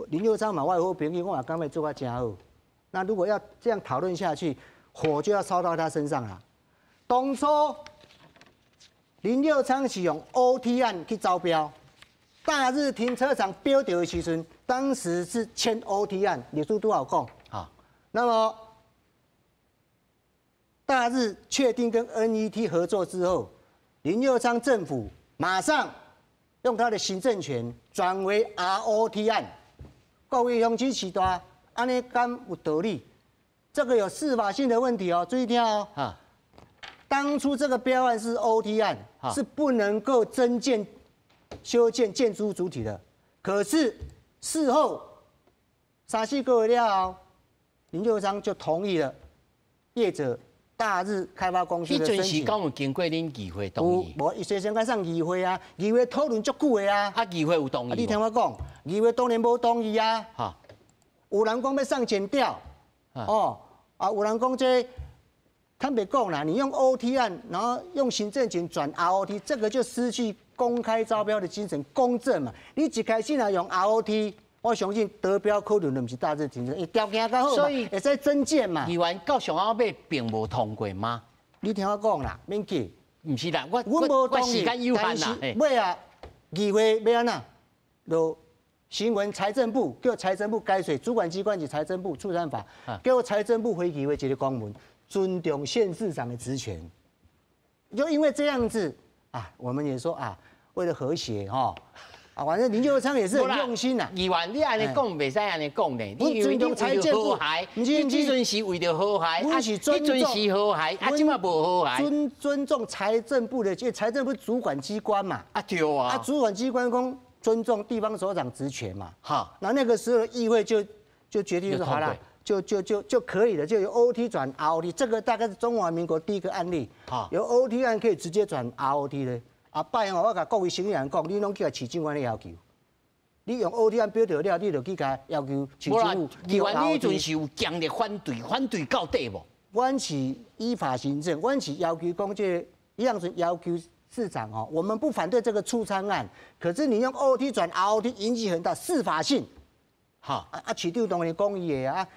林右昌嘛，我的好朋友，我也感覺做甲誠好。那如果要這樣討論下去，火就要燒到他身上了。當初林右昌是用 OT 案去招標，大日停車場標到的時陣，當時是簽 OT 案，律師拄好講。啊，那麼大日確定跟 NET 合作之後，林右昌政府馬上用他的行政權轉為 ROT 案。各位鄉親序大，按呢敢有道理？這個有司法性的問題哦，注意聽哦。啊，當初這個標案是 OT 案，是不能夠增建、修建建築主體的。可是事後三四個月了後，林右昌就同意了業者大日開發公司的申請。彼陣時敢有經過恁議會同意？無，伊先先該上議會啊，議會討論足久的啊。啊，議會有同意？你聽我講，議會當然無同意啊。有人講欲送檢調，哦，啊，有人講這坦白講啦，你用 OT 案，然後用行政權轉 ROT，這個就失去公開招標的精神，公正嘛。你一開始若用 ROT，我相信得標可能就毋是大日停車，條件較好嘛，所以會使增建嘛。議員到上後尾並無通過嗎？你聽我講啦，免急。毋是啦，我我我時間有限啦。尾啊，議會欲按怎？就新聞財政部叫財政部解說，主管機關是財政部促參法，叫財政部回議會一個公文，尊重縣市長的職權。就因為這樣子啊，我們也說啊，為了和諧哈，啊，反正林右昌也是很用心呐。议员，你按呢讲袂使按呢讲呢。你尊重财政部，你这阵是为著和谐，阮是尊重，彼阵是和谐，啊，这马无和谐。尊重财政部的，这财政部主管机关嘛。啊对啊。啊，主管机关讲尊重地方首长职权嘛。好，那个时候议会就决定说好了，就可以了，就由 OT 转 ROT，这个大概是中华民国第一个案例。由 OT 案可以直接转 ROT 的。啊，拜吼，我共各位省议员讲，你拢去共市政府咧要求，你用 OT 案表著了，你就去共要求市政府。议员，你彼阵是有强烈反对，反对到底无？阮是依法行政，阮是要求讲这个，样子要求市长哦，我们不反对这个出餐案，可是你用 OT 转 ROT 引起很大适法性。啊，市长当然讲伊的啊，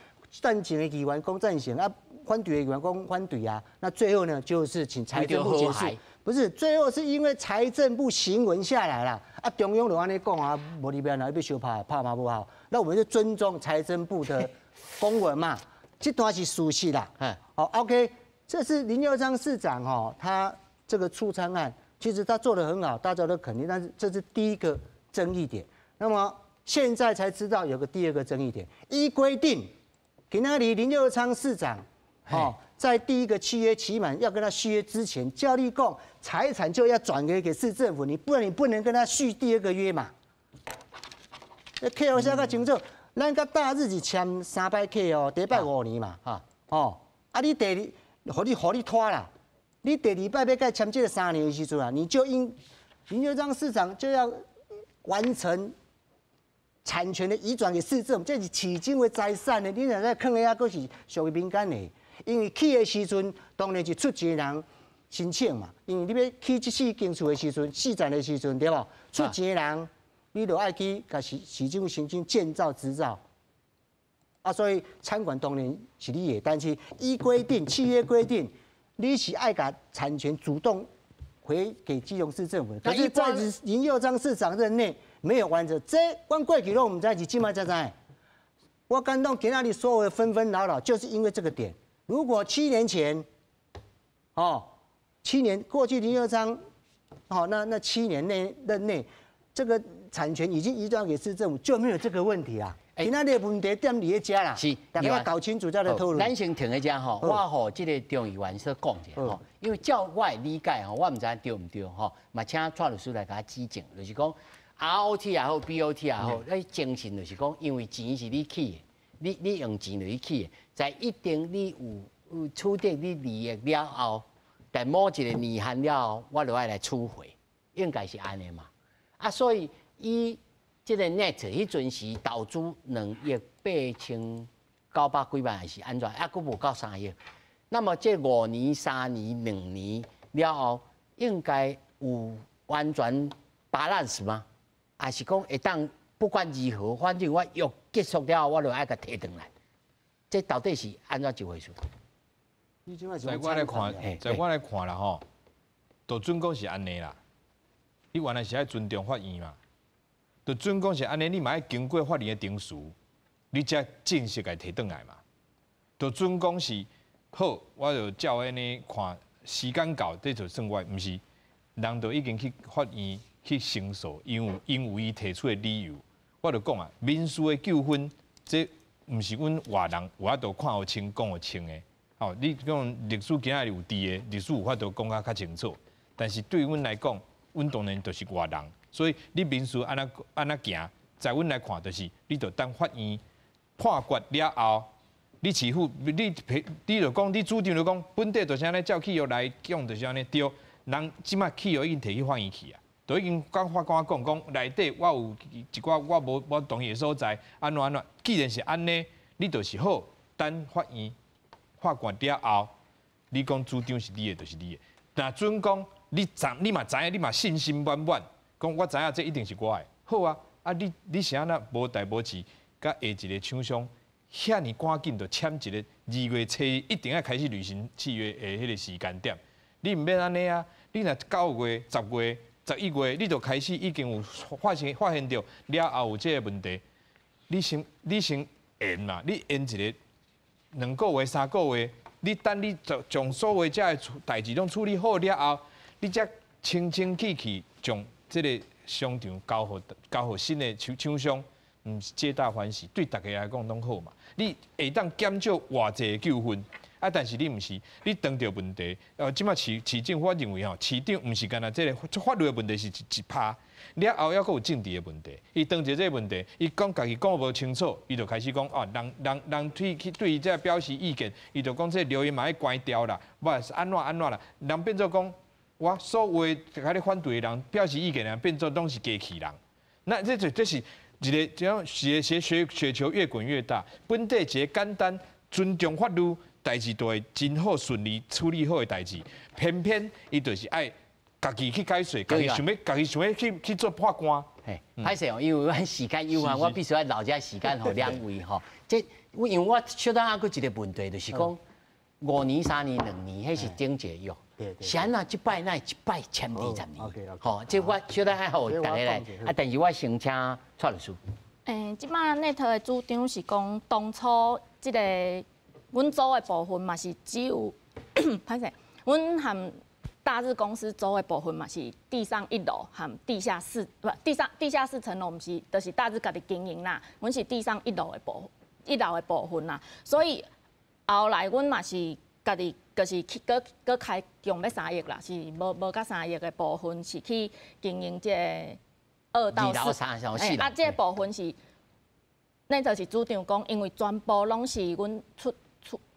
赞成的议员讲赞成啊，反对的议员讲反对啊，那最后呢，就是请财政部解释。不是，最后是因为财政部行文下来了，啊，中央就按呢讲啊，无哩边啦，欲相拍拍嘛无效，那我们就尊重财政部的公文嘛，这段是事实啦。好，OK，这是林右昌市长哦，他这个出餐案，其实他做得很好，大家都肯定，但是这是第一个争议点。那么现在才知道有个第二个争议点，依规定，今仔日林右昌市长，哦，在第一个契约期满要跟他续约之前，照理讲财产就要转给市政府，你不然你不能跟他续第二个约嘛。那契约写较清楚，咱佮大日是签三摆契约，第一摆5年嘛，哦，啊你第二，予你拖啦，你第二摆欲共签这个3年的时阵啊，你就应林右昌市长就要完成产权的移转给市政府，这是市政的财产的，你若咧囥遐，阁是属于民间的。因为起的时阵，当然是出钱人申请嘛。因为你欲起这四间厝的时阵，四层的时阵，对无？出钱人，你就爱去共市政府申请建造执照。啊，所以餐馆当然是你的，但是依规定，契约规定，你是爱共产权主动回给基隆市政府。可是，在林右昌市长任内没有完成，这阮过去拢毋知，是这马才知。我感动今仔日所有的纷纷扰扰，就是因为这个点。如果7年前，哦，七年过去林右昌，哦，那7年内任内，这个产权已经移转给市政府，就没有这个问题啊。今仔日问题点伫遮啦，大家搞清楚再来讨论。咱先停佇遮吼，我予这个张议员说讲一下吼，因为照我的理解吼，我毋知对毋对吼，嘛请蔡律师来共我指正，就是讲 ROT 也好，BOT 也好，那精神就是讲，因为钱是你起的，你用钱落去起的，在一定你有取得你利益了后，在某一个年限了后，我就爱来取回，应该是按呢嘛。啊，所以以这个 net 彼阵时投资2亿8,900几万，还是按怎？啊，阁无够3亿。那么这5年、3年、2年了后，应该有完全 balance 吗？还是讲会当不管如何，反正我约结束了后，我就爱共提转来。这到底是按怎一回事？在我来看，在我来看啦吼，就准讲是按呢啦。你原来是爱尊重法院嘛？就准讲是按呢，你嘛爱经过法院的程序，你才正式共提转来嘛。就准讲是好，我就照按呢看，时间到，这就算我，毋是，人就已经去法院去申诉，因有伊提出的理由。我就讲啊，民事的纠纷，这毋是阮外人有法度看予清、讲予清的。吼，你讲律师今仔日有伫的，律师有法度讲甲较清楚。但是对阮来讲，阮当然就是外人，所以你民事按怎按怎行，在阮来看，就是你著等法院判决了后，你市府你就讲，你主张就讲，本底就是按呢，照契约来讲就是按呢对。人这马契约已经提去法院去啊，都已经共法官讲讲内底我有一寡我无我同意的所在，按怎按怎。既然是按呢，你就是好等法院判决了后，你讲主张是你的，就是你的。若准讲你知你嘛知影，你嘛信心满满，讲我知影这一定是我的。好啊，啊你是按怎无代无志，共下一个厂商遐尔赶紧就签一个2月初一一定爱开始履行契约的彼个时间点？你毋免按呢啊！你若9月、10月、11月，你就开始已经有发现著了后有这个问题，你先延嘛，你延一个2个月、3个月，你等你将所有这个代志拢处理好了后，你才清清气气将这个商场交予交予新的厂商，毋是皆大欢喜，对大家来讲拢好嘛。你会当减少偌济纠纷，啊，但是你毋是，你当著问题，这摆市政府我认为吼，市长毋是干焦这个法律的问题是一趴，了后犹阁有政治的问题。伊当著这个问题，伊讲家己讲无清楚，伊就开始讲哦，人对去对伊这表示意见，伊就讲这留言嘛爱关掉啦，无是按怎按怎啦，人变做讲我所有共你反对的人表示意见的人，变做拢是机器人。那这是一个这样雪雪雪雪球越滚越大，本底一个简单尊重法律，代志就会真好顺利处理好的代志，偏偏伊就是爱家己去解说，家己想欲去做判官。嘿，歹势哦，因为阮时间有限，我必须爱留这时间予两位吼。这我因为我小等犹阁一个问题，就是讲5年、3年、2年，彼是顶一个约。是按怎这摆哪会一摆签二十年？吼，这我小等爱予大家来。啊，但是我先请蔡律师。这摆内特的主张是讲，当初这个阮租的部分嘛是只有，歹势，阮和大日公司租的部分嘛是地上一楼和地下四，不，地下四层楼，毋是，就是大日家己经营啦。阮是地上一楼的部分啦，所以后来阮嘛是家己就是去阁阁开共欲3亿啦，是无甲3亿的部分是去经营这个二到四，啊，这个部分是，那就是主张讲，因为全部拢是阮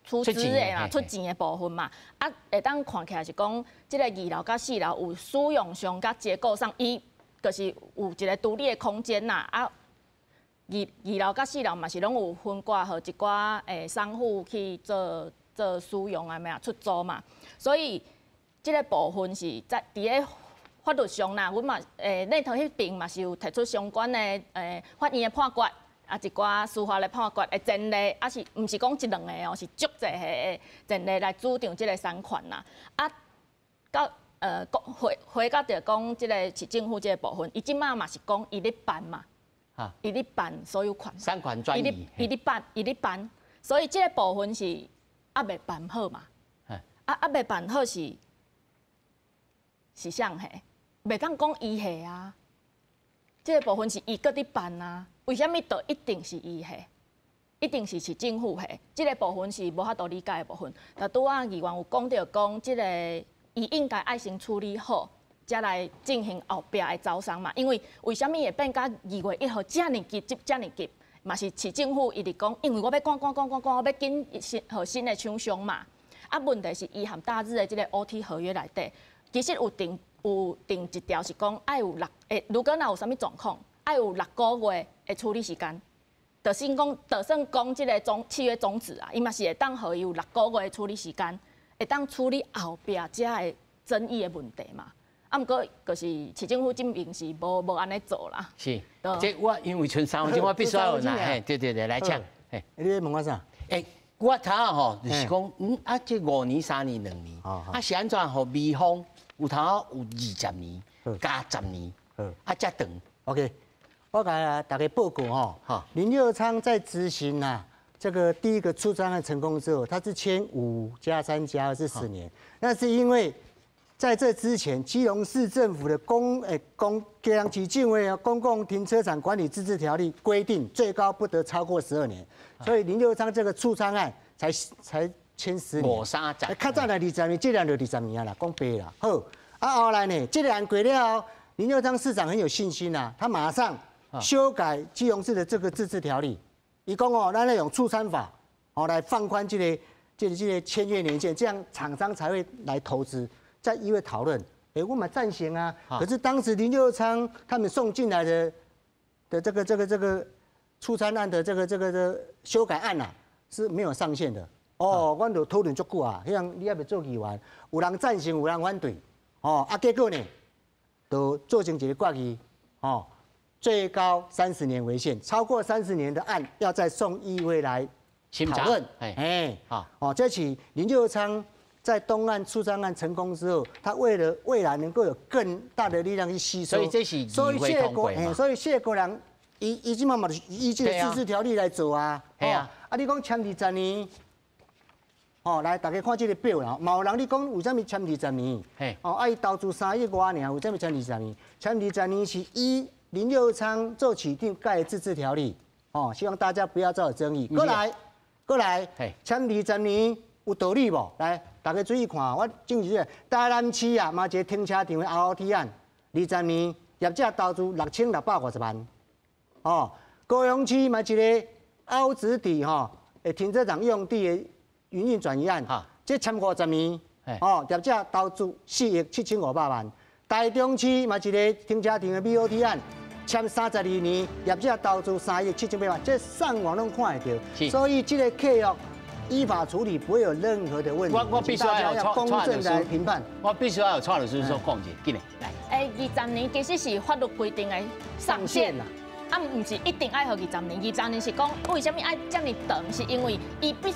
出资的啦，出钱的部分嘛，啊，会当看起来是讲，这个二楼佮四楼有使用上佮结构上，伊就是有一个独立的空间啦，啊，二楼佮四楼嘛是拢有分割予一寡商户去做使用啊，咩啊出租嘛，所以这个部分是在伫咧法律上啦，阮嘛内头彼边嘛是有提出相关的法院的判决。啊，一寡司法的判决的前例，啊是毋是讲一两个哦，是足济个的前例来主张这个产权啦。啊，到讲回回到著讲这个市政府这个部分，伊这摆嘛是讲伊咧办嘛，伊咧办所有权，产权转移，伊咧办，所以这个部分是犹未办好嘛，啊，犹未办好是啥下？袂当讲伊下啊，这个部分是伊阁伫办啊。为啥物就一定是伊下？一定是市政府下？这个部分是无法度理解的部分。但拄仔议员有讲著讲，这个伊应该爱先处理好，才来进行后壁的招商嘛。因为为啥物会变甲2月1号遮尔急，遮尔急？嘛是市政府一直讲，因为我欲赶赶赶赶赶，我欲紧新予新的厂商嘛。啊，问题是伊和大日的这个 OT 合约内底，其实有定一条是讲爱有六，如果若有啥物状况，爱有六个月的处理时间，就算讲这个契约终止啊，伊嘛是会当予伊有六个月的处理时间，会当处理后壁遮的争议的问题嘛。啊，毋过就是市政府这边是无按呢做啦。是，这我因为賰3分钟，我必须要问啦。嘿，对对对，来请。嘿，你咧问我啥？欸，我头仔吼就是讲，啊，这5年、3年、2年，啊是按怎予美方有头有20年加十年，啊遮长。 OK。我共大家报告吼，林右昌在执行啊这个第一个出张案成功之后，他是签5加3加2是10年。那是因为在这之前，基隆市政府的基隆市政府公共停车场管理自治条例规定，最高不得超过12年，所以林右昌这个出仓案才签十年。五三十。较早来二十年，这个就二十年啊啦，讲白啦。好，啊后来呢，这个案过了后，林右昌市长很有信心呐，他马上修改基隆市的这个自治条例，伊讲哦，咱来用促参法哦来放宽这个签约年限，这样厂商才会来投资。在议会讨论，哎，我嘛赞成啊。可是当时林右昌他们送进来的这个促参案的这个修改案呐，是没有上限的。哦，阮就讨论足久啊，彼你犹未做议员，有人赞成，有人反对，哦，啊，结果呢，就做成一个决议，哦。最高三十年为限，超过三十年的案要再送议会来讨论。哎，好，哦，这是林右昌在东岸促参案成功之后，他为了未来能够有更大的力量去吸收，所以这是所以谢国，所以谢国梁伊这马嘛是依这个自治条例来做啊。啊，啊，你讲签二十年，哦，來，大家看這个表啦。嘛有人你講為啥物簽二十年？哦，啊，伊投資3億外爾，為啥物簽二十年？簽二十年是依林右昌做市長蓋的自治條例。哦，希望大家不要再有爭議。過來，過來，簽二十年有道理無？來，大家注意看，我證據這個台南市啊，嘛一个停車場的 ROT 案，二十年業者投資6650萬。哦，高雄市嘛一个凹子底吼，的停車場用地的營運轉移案，這簽50年，哦，業者投資4億7500萬。台中市嘛一个停車場的 BOT 案，簽32年，業者投資3億7800萬，這上網攏看會著。所以這个契約依法處理，不會有任何的問題。我必須要有公正來評判。我必須要有蔡律師所講者，緊來。欸，二十年其實是法律規定的上限啦。啊，毋是一定愛予二十年，二十年是講為啥物愛遮爾長？是因為伊必須。